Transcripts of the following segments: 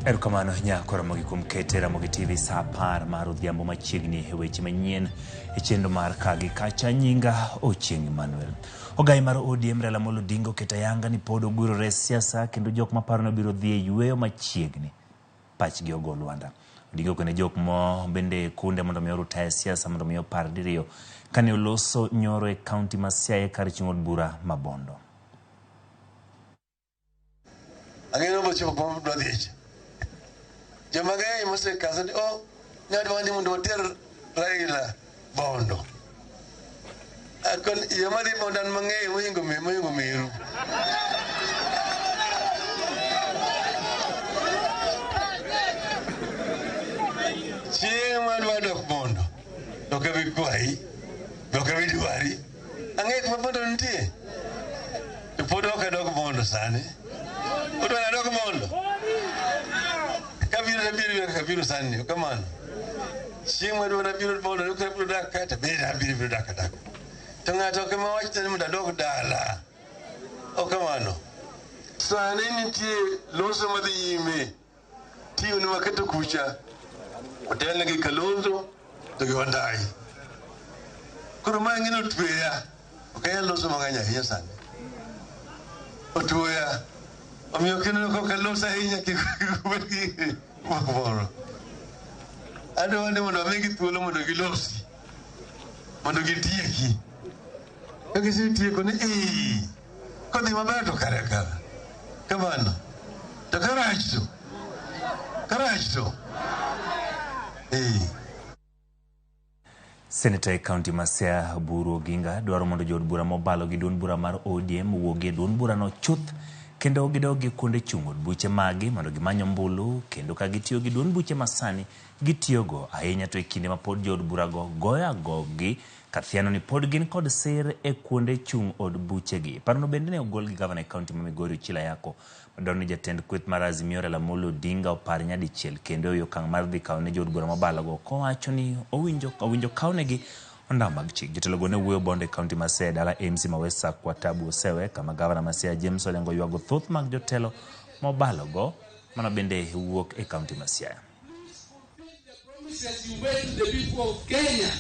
Erokamano nyako Ramogi kuom kete Ramogi TV saa 10 mar odhiambo machiegni e weche manyien e chenro mar ka gi kacha. Nyinga Ochieng' Emmanuel. Ogai mar ODM Raila Amolo Odinga oketo ayanga ni pod ogurore e siasa kendo jok maparo ni obiro dhi e yueyo machiegni pachgi ogo lwanda. Odinga okone jok mo bende kunde mondo mi orutaye siasa mondo mi opar diriyo kane oloso nyoro e kaunti ma Siaya kar chung' od bura ma Bondo. Ang'eyo mochopo kuma dwa dhiche. Joma ng'eny mosekasa ni oh, ne wadwa ni mondo water Raila Bondo. Akon joma dhi Bondo an mang'eyo mohingo mohingo meru. Chieng' ma adwa dok Bondo, to ok abi kwayi, to ok abi dwari. Ang'eyo kuma Bondo nitie. To pod ok adok Bondo sani. Udwa ni adok Bondo? Kabiro tabiro kaka abiro sani, ok kamano. Chieng' ma adwa nabiro Bondo, ok abiro dak ka, to bende abiro biro dak adaka. To ng'ato ok ema wachna ni mondo adog dala. Ok kamano. Sani nitie loso madhi nyime. Team ni waketo kucha. Otelne gi Kalonzo to gi Wandayi. Koro ma ng'ino otweya. Ok anyal loso mang'eny ahinya sani. Otweya. Omiyo kineno ka ok alos ahinya kik ubed gi moro. Adwa ni mondo amigi thuolo mondo gilosi. Mondo gitieki. Ka gisetieko ni ee, kodhi maber to kare kare. Kamano. To karach to. Karach to. Ee. Seneta e kaunti ma Siaya Oburu Oginga dwaro mondo jood bura mobalo gi duond bura mar ODM owuogi e duond burano chuth kendo gidog gi kuonde chung' od buche magi mondo gimany ombulu kendo ka gitiyo gi duond buche masani gitiyogo ahinya to e kinde ma pod jood burago goyo agogi kathiano ni pod gin kod sir e kuonde chung' od buchegi. Parono bende ne ogol gi gavana e kaunti ma Migori Ochilo Ayako madwaro ni jatend kweth mar Azimio Raila Amolo Odinga opar nyadichiel kendo e okang' mar dhi kawo ne jood bura mobalogo kowacho ni owinjo kawnegi ondamo mag chik. Jotelogo ne wuoyo Bondo e kaunti ma Siaya dala AMC ma West Sakwa Tabu Osewe kama gavana ma Siaya James Orengo ywago thoth mag jotelo mobalogo mano bende wuok e kaunti ma Siaya. Promises you made to the people of Kenya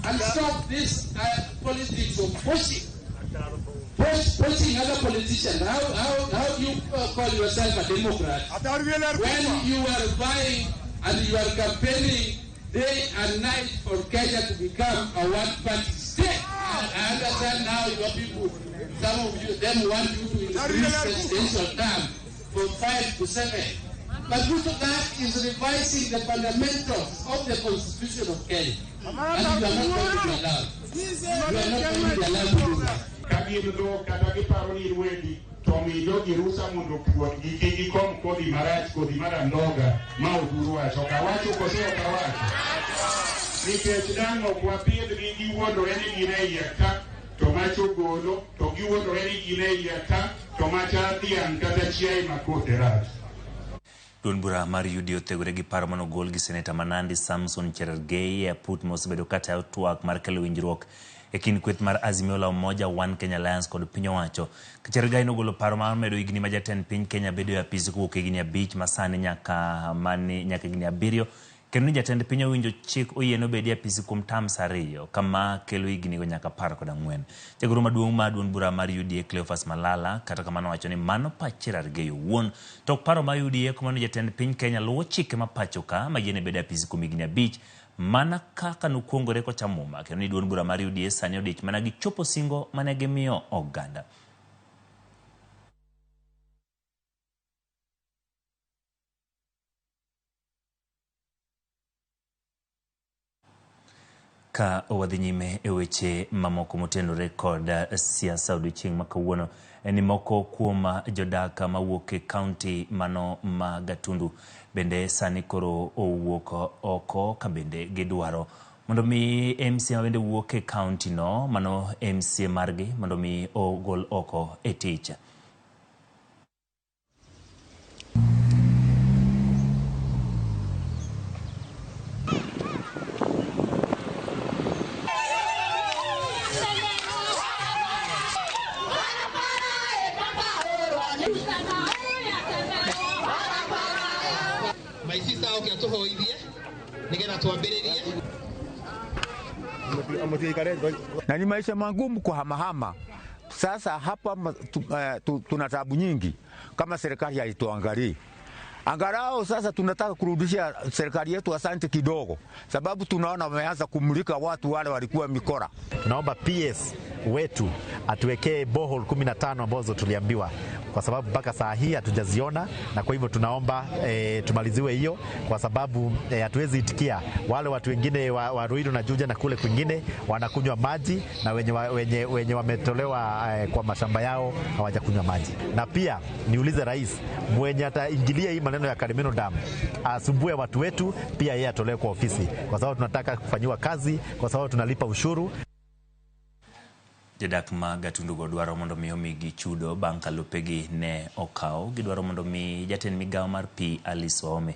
and stop this politics of pushing other politicians. How do you call yourself a Democrat when you are vying and you are campaigning day and night for Kenya to become a one-party state? I understand now your people, some of you, them want you to increase presidential term from 5 to 7. But that is revising the fundamentals of the Constitution of Kenya. And you are not going to be allowed. You are not going to be allowed to do that. Ka gin dhok kata giparo ni rwedhi to mi jogi rusa mondo opuodgi kik gikom kodhi marach kodhi mar andhoga ma Oburu wacho. Ok awacho koso ok awacho? Nikech dang' ok wapidhgi giwuondore ni gin e iye ka to mach ogolo to giwuondore ni gin e iye ka to macha dhiang' kata chiaye ma kothe rach. Duond bura mar UDA othegore gi paro manogol gi seneta ma Nandi Samson Cherargei e aput mosebedo katayo twak mar kelo winjruok e kind kweth mar Azimio la Umoja One Kenya Alliance kod piny owacho. Cherargei nogolo paro mar medo higni ma jatend piny Kenya bedo e apisi kowuok e higni 5 masani nyaka higni 7 kendo ni jatend piny owinjo chik oyiene obedi e apisi kuom terms 2 kama kelo higni go nyaka 14. Jagoro maduong' mar duond bura mar UDA Cleophas Malala kata kamano wacho ni mano pach Cherargei owuon to ok paro mar UDA komano jatend piny Kenya luwo chike ma pacho ka ma yiene bedo e apisi kuom higni 5 mana kaka nokuongore kochamo muma kendo ni duond bura mar UDA sani odich mana gi chopo singo mane gimiyo oganda. Ka wadhi nyime e weche mamoko motenore kod siasa odiochieng' ma kawuono ni moko kuom jodak mawuok e kaunti mano ma Gatundu bende sani koro owuok oko ka bende gidwaro mondo mi MCA ma bende wuok e kaunti no mano MCA margi mondo mi ogol oko e tich. Atũhoithie nĩgetha twambĩrĩrie. Na ni maisha magumu kuhamahama. Sasa hapa tuna tabu nyingi kama serikali haituangalii. Angalau sasa tunataka kurudishia serikali yetu asante kidogo, sababu tunaona wameanza kumulika watu wale walikuwa mikora. Tunaomba PS wetu atuwekee borehole 15 ambazo tuliambiwa, kwa sababu mpaka saa hii hatujaziona, na kwa hivyo tunaomba tumaliziwe hiyo, kwa sababu hatuwezi itikia wale watu wengine wa Ruiru na Juja na kule kwingine wanakunywa maji na wenye wametolewa kwa mashamba yao hawajakunywa maji. Na pia niulize rais, mwenye ataingilia hii maneno ya Karimeno Dam asumbue watu wetu, pia yeye atolewe kwa ofisi, kwa sababu tunataka kufanyiwa kazi, kwa sababu tunalipa ushuru. Jodak mag Gatundu dwaro mondo mi omigi chudo bang' ka lopegi ne okaw. Gidwaro mondo mi jatend migawo mar pi Alice Wahome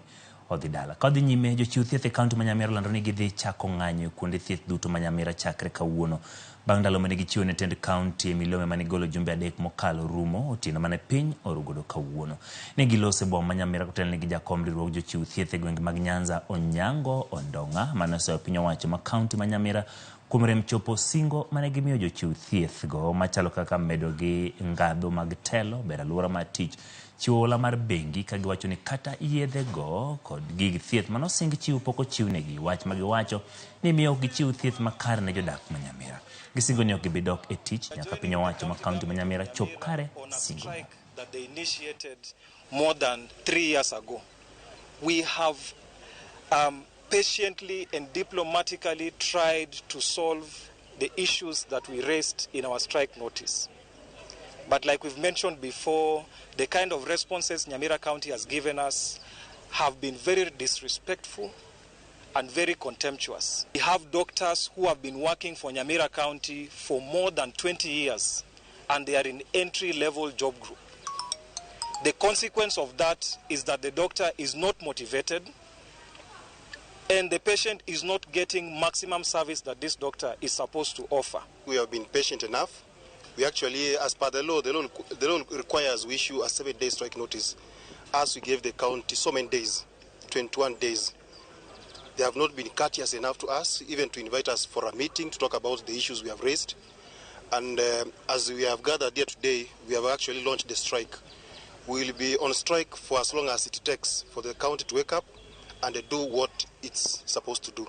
odhi dala. Ka odhi nyime, jochiw thieth e kaunti ma Nyamira olando ni gidhi chako ng'anyo e kuonde thieth duto ma Nyamira chakre kawuono. Bang' ndalo mane gichiwo ne tend kaunti e milome mane golo jumbe 3 mokalo rumo otieno mane piny orugodo kawuono. Ne giloso e boma ma Nyamira kotelnegi jakom riwruog jochiw thieth e gwenge mag Nyanza Onyango Ondong'a mane oseyo piny owacho ma kaunti ma Nyamira kuom rem chopo singo mane gimiyo jochiw thieth go machalo kaka medo gi ngadho mag telo, ber aluora mar tich, chiwo hola mar bengi ka giwacho ni kata yedhe go kod gig thieth manosing chiwo pok ochiwnegi. Wach ma giwacho ni miyo ok gichiw thieth makare ne jodak ma Nyamira. Gisingo ni ok gibi dok e tich nyaka piny owacho ma kaunti ma Nyamira chop kare singo. That they initiated more than 3 years ago. We have patiently and diplomatically tried to solve the issues that we raised in our strike notice. But like we've mentioned before, the kind of responses Nyamira County has given us have been very disrespectful and very contemptuous. We have doctors who have been working for Nyamira County for more than 20 years, and they are in entry-level job group. The consequence of that is that the doctor is not motivated and the patient is not getting maximum service that this doctor is supposed to offer. We have been patient enough. We actually, as per the law, the law requires we issue a 7-day strike notice. As we gave the county so many days, 21 days. They have not been courteous enough to us, even to invite us for a meeting to talk about the issues we have raised. And as we have gathered here today, we have actually launched the strike. We will be on strike for as long as it takes for the county to wake up and do what it's supposed to do.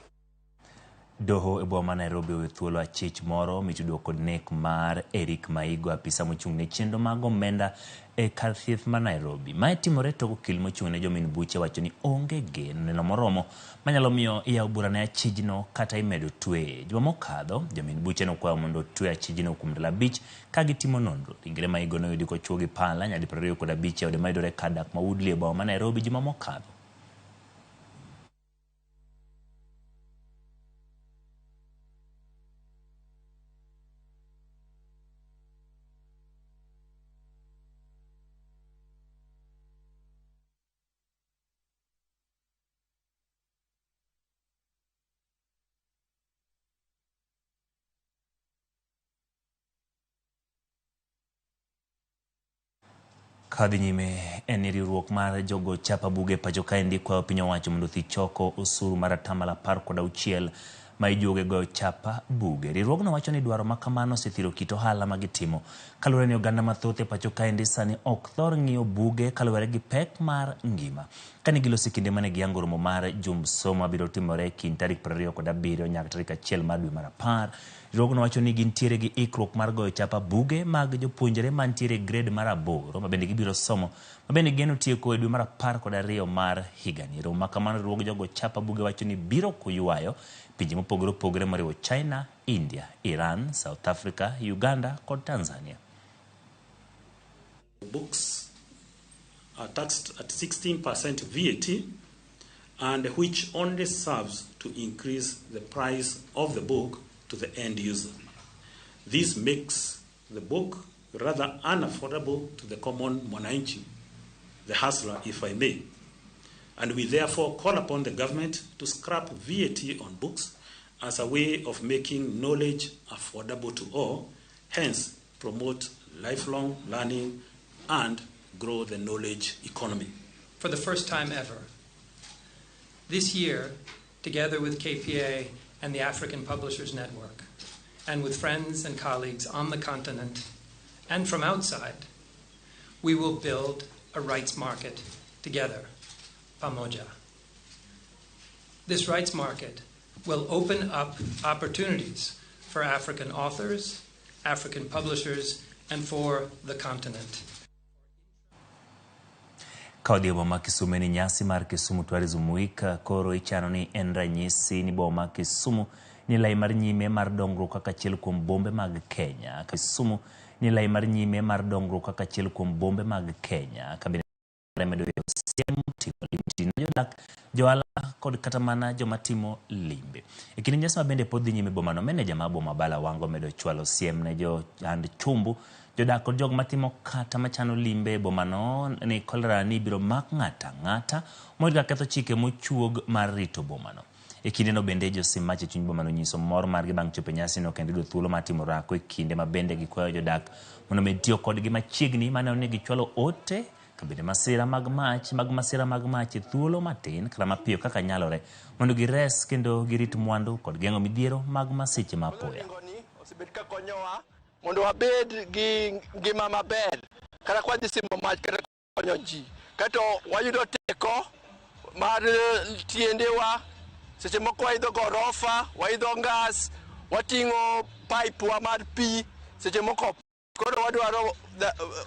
Doho e boma ma Nairobi oweyo thuolo achich moro mitudo kod nek mar Eric Maigo, apisa mochung' ne chenro mag omenda e kar thieth ma Nairobi. Mae timore tok okil mochung' ne jomin buche wacho ni onge geno neno moromo manyalo miyo iyaw bura ne achijno kata imedo tweye. Juma mokadho, jomin buche nokwayo mondo otwe achijno kuom ndalo 5 ka gitimo nonro. Ringre Maigo noyudi kochuo gi pala nyadi 25 e ode mayudore kar dak ma Woodley e boma ma Nairobi juma mokadho. Kadhi nyime en riwruok mar jogo chapa buge pacho kaendi kwayo piny owacho mondo othi choko osuru mar 16% ma ijuoge goyo chapa buge. Riwruogno wacho ni dwaro ma kamano osethiro kit ohala ma gitimo kaluwore ni oganda mathoth e pacho kaendi sani ok thor ng'iyo buge kaluwore gi pek mar ngima. Kane giloso kinde mane giyango romo mar jumb somo mabiro timore e kind tarik 27 nyaka tarik 1 mar dwe mar 10, riwruogno wacho ni gintiere gi ikruok mar goyo chapa buge mag jopuonjre mantiere e grade mar 8 ma bende gibiro somo ma bende geno tieko e dwe mar 12 mar higani. Romo ma kamano riwruog jogo chapa buge wacho ni biro kuywayo pinje mopogore opogore moriwo China, India, Iran, South Africa, Uganda kod Tanzania. Books are taxed at 16% VAT, and which only serves to increase the price of the book to the end user. This makes the book rather unaffordable to the common mwananchi, the hustler, if I may. And we therefore call upon the government to scrap VAT on books as a way of making knowledge affordable to all, hence promote lifelong learning and grow the knowledge economy. For the first time ever, This year, together with KPA and the African Publishers Network, and with friends and colleagues on the continent and from outside, we will build a rights market together, Pamoja. This rights market will open up opportunities for African authors, African publishers, and for the continent. Ka odhi e boma ma Kisumu en nyasi mar Kisumu Tourism Week koro ichano ni en ranyisi ni boma ma Kisumu ni lai mar nyime mar dongruok kaka achiel kuom bombe mag Kenya. Kisumu ni lai mar nyime mar dongruok kaka achiel kuom bombe mag Kenya. Kabinde medo siem timo limbe ne jodak, johala kod kata mana joma timo limbe. E kinde nyasi ma bende pod dhi nyime bomano, meneja mar boma Bala Wango medo chwalo siem ne johand chumbu, jodak kod jok matimo kata machano limbe e bomano ni cholera ni ibiro mak ng'ato ang'ata moyud ka ketho chike mochuog mar rito bomano. E kindeno bende josim mach e chuny bomano nyiso mor margi bang' chopo e nyasino kendo yudo thuolo mar timo orako e kinde ma bende gikwayo jodak mondo omed tiyo kodgi machiegni maneno ni gichwalo ote kabende masira mag mach mag masira mag mach e thuolo matin kata mapiyo kaka nyalore mondo gires kendo girit mwandu kod geng'o midhiero mag masiche ma apoya. Osebet ka konyowa mondo wabed gi ngima maber kata kwa dhi simo mach kata konyo ji kato wayudo teko mar tiendewa seche moko waidho gorofa waidho ngas wating'o pipe wa mar pi seche moko koro wadwaro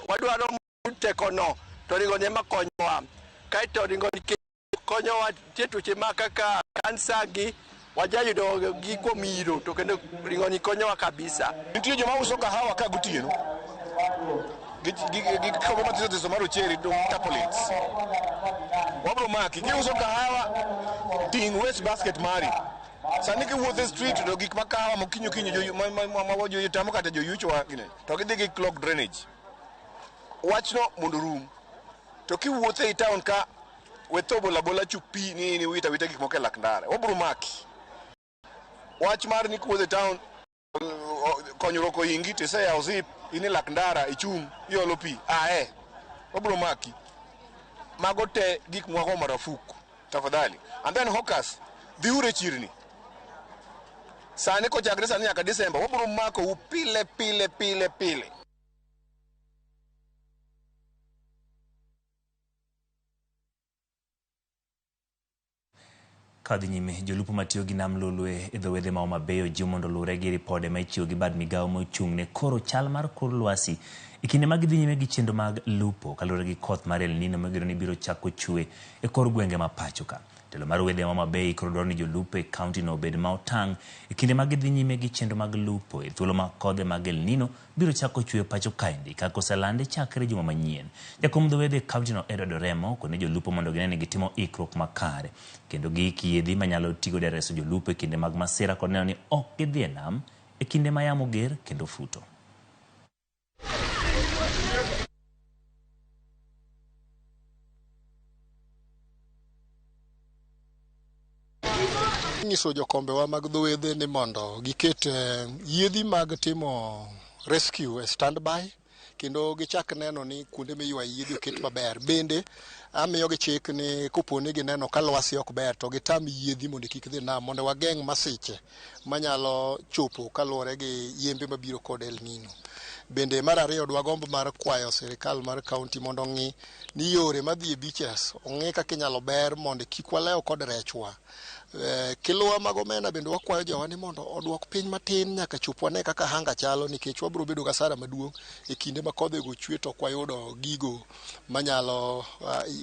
wadwaro tekono to ringoni ema konyowa kaeto ringoni konyowa nitie tuoche ma kaka kansa gi wajayudo gi kuom iro to kendo ringoni konyowa kabisa. Nitie joma uso kahawa ka gotieno gi kikombe mathiso thiso mar ocheri to tarpaulins. Wabro maki kiuso kahawa ting' waste basket mari. Sani kiwuotho e street to gik ma kahawa mokinyi okinyi ma tamo kata joyucho wa gine to gidhi gi clog drainage. Wachno mondo orum. To kiwuotho ei town ka we tho bola bola chup pi ni ni wita wita gik moko e lak ndara. Wabro maki. Wach mar ni kiwuotho e town konyruok ohingi tiseyawo zip in e lak ndara ichung' iolo pi ae wabro maki. Mago te gik mwago marafuk tafadhali. And then hawkers dhiuru e chirni. Sani kochakre sani nyaka December wabro makou pile pile pile pile. Kadhi nyime, jolupo matiyo gi nam Lolwe e dho wedhe ma Homa Bay ojiw mondo oluwre gi ripode ma ichiwo gi bad migawo mochung' ne koro chal mar kor lwasi e kinde ma gidhi nyime gi chenro mag lupo kaluwore gi koth mar El Nino migeno ni biro chako chwe e kor gwenge ma pacho ka. Telo mar wedhe ma Homa Bay koro dwaro ni jolupo e kaunti no obed ma otang' e kinde ma gidhi nyime gi chenro mag lupo e thuolo ma kodhe mag El Nino biro chako chwe pacho kaendi kaka oselandi chakre juma manyien. Jakom dho wedhe e kaunti no Edward Oremo okone jolupo mondo gine ni gitimo ikruok makare kendo giik yiedhi manyalo tigodo e reso jolupo e kinde mag masira kod neno ni ok gidhi e nam e kinde ma yamo ger kendo futo. Nyiso jokombewa mag dho wedhe ni mondo giket yiedhi mag timo rescue e standby kendo gichak neno ni kuonde miywaye yiedhi oket maber. Bende amiyogi chik ni kopo ni gineno ka lwasi ok ber to gitam yiedhi mondo kik dhi nam mondo wageng' masiche manyalo chopo kaluwore gi yembe mabiro kod El Nino. Bende mar ariyo dwagomb mar kwayo sirikal mar kaunti mondo ong'i ni yore madhi e beaches ong'i kaka inyalo ber mondo kik walew kod rechwa. Kiluwa mag omena bende wakwayo jowa ni mondo oduok piny matin nyaka chop wane kaka hanga chalo nikech wabiro bedo gi hasara maduong' e kinde ma kodhego chwe to ok wayudo gigo manyalo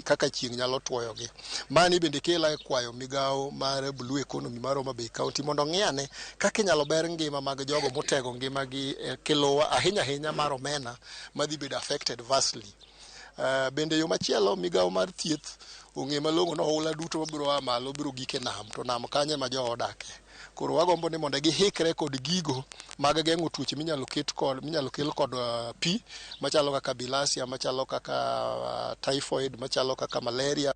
kaka chieng' nyalo tuoyogi. Mani bende kela e kwayo migawo mar Blue Economy mar Homa Bay County mondo ong'i ane kaka inyalo ber ngima mag jogo motego ngimagi e kiluwa ahinya ahinya mar omena madhi bedo affected vastly. Bende yo machielo migawo mar thieth ong'e malong'o ni oula duto mabiro a malo biro gik e nam to nam kanyo ema jowa odake. Koro wagombo ni mondo gihikre kod gigo mag geng'o tuoche minyalo ket kod minyalo kel kod pi machalo kaka bilharzia, machalo kaka typhoid, machalo kaka malaria.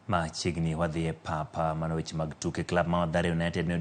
Machiegni wadhi e papa mano weche mag tuke. Klab ma Mathare United ne